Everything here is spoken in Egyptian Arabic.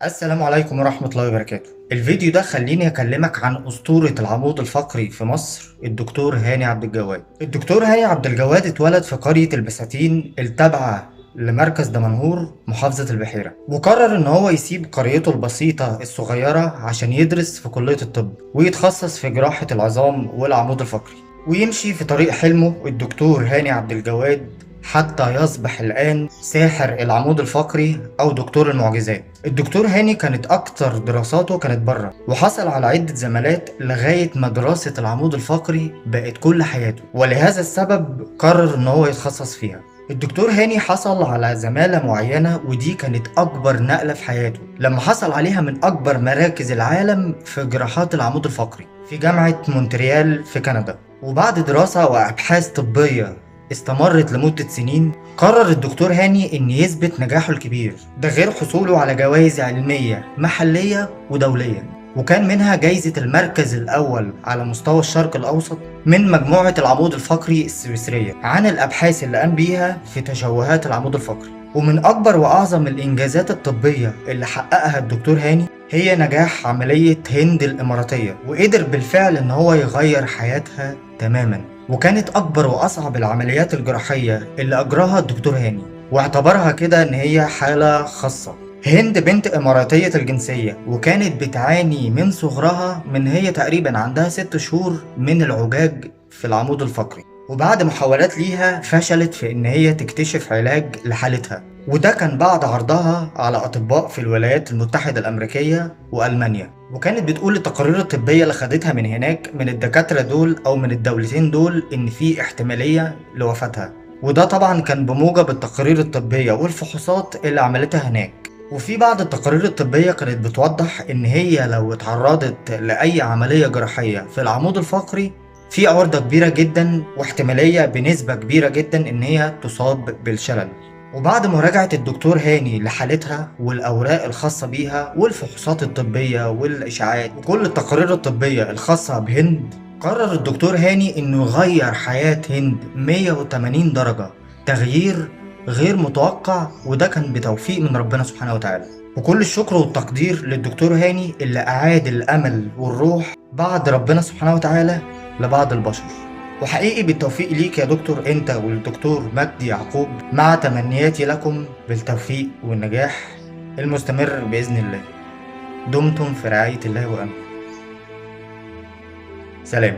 السلام عليكم ورحمة الله وبركاته. الفيديو ده خليني أكلمك عن أسطورة العمود الفقري في مصر، الدكتور هاني عبد الجواد. الدكتور هاني عبد الجواد اتولد في قرية البساتين التابعة لمركز دمنهور محافظة البحيرة، وقرر ان هو يسيب قريته البسيطة الصغيرة عشان يدرس في كلية الطب ويتخصص في جراحة العظام والعمود الفقري، ويمشي في طريق حلمه الدكتور هاني عبد الجواد حتى يصبح الآن ساحر العمود الفقري أو دكتور المعجزات. الدكتور هاني كانت أكتر دراساته كانت بره، وحصل على عدة زمالات لغاية ما دراسة العمود الفقري بقت كل حياته، ولهذا السبب قرر إن هو يتخصص فيها. الدكتور هاني حصل على زمالة معينة، ودي كانت أكبر نقلة في حياته لما حصل عليها من أكبر مراكز العالم في جراحات العمود الفقري في جامعة مونتريال في كندا. وبعد دراسة وأبحاث طبية استمرت لمدة سنين، قرر الدكتور هاني إن يثبت نجاحه الكبير ده، غير حصوله على جوائز علمية محلية ودولية، وكان منها جايزة المركز الأول على مستوى الشرق الأوسط من مجموعة العمود الفقري السويسرية عن الأبحاث اللي قام بيها في تشوهات العمود الفقري. ومن أكبر وأعظم الإنجازات الطبية اللي حققها الدكتور هاني هي نجاح عملية هند الإماراتية، وقدر بالفعل إن هو يغير حياتها تماما، وكانت أكبر وأصعب العمليات الجراحية اللي أجراها الدكتور هاني، واعتبرها كده إن هي حالة خاصة. هند بنت إماراتية الجنسية، وكانت بتعاني من صغرها من هي تقريبا عندها 6 شهور من العجاج في العمود الفقري، وبعد محاولات ليها فشلت في إن هي تكتشف علاج لحالتها، وده كان بعد عرضها على أطباء في الولايات المتحدة الأمريكية وألمانيا. وكانت بتقول التقارير الطبية اللي خدتها من هناك من الدكاترة دول أو من الدولتين دول إن في احتمالية لوفاتها، وده طبعا كان بموجب التقارير الطبية والفحوصات اللي عملتها هناك. وفي بعض التقارير الطبية كانت بتوضح إن هي لو اتعرضت لأي عملية جراحية في العمود الفقري في عرضة كبيرة جدا واحتمالية بنسبة كبيرة جدا إن هي تصاب بالشلل. وبعد مراجعة الدكتور هاني لحالتها والأوراق الخاصة بيها والفحوصات الطبية والإشعاعات وكل التقارير الطبية الخاصة بهند، قرر الدكتور هاني إنه يغير حياة هند 180 درجة، تغيير غير متوقع، وده كان بتوفيق من ربنا سبحانه وتعالى. وكل الشكر والتقدير للدكتور هاني اللي أعاد الأمل والروح بعد ربنا سبحانه وتعالى لبعض البشر. وحقيقي بالتوفيق ليك يا دكتور انت والدكتور مجدي يعقوب، مع تمنياتي لكم بالتوفيق والنجاح المستمر بإذن الله. دمتم في رعاية الله وأمنه. سلام.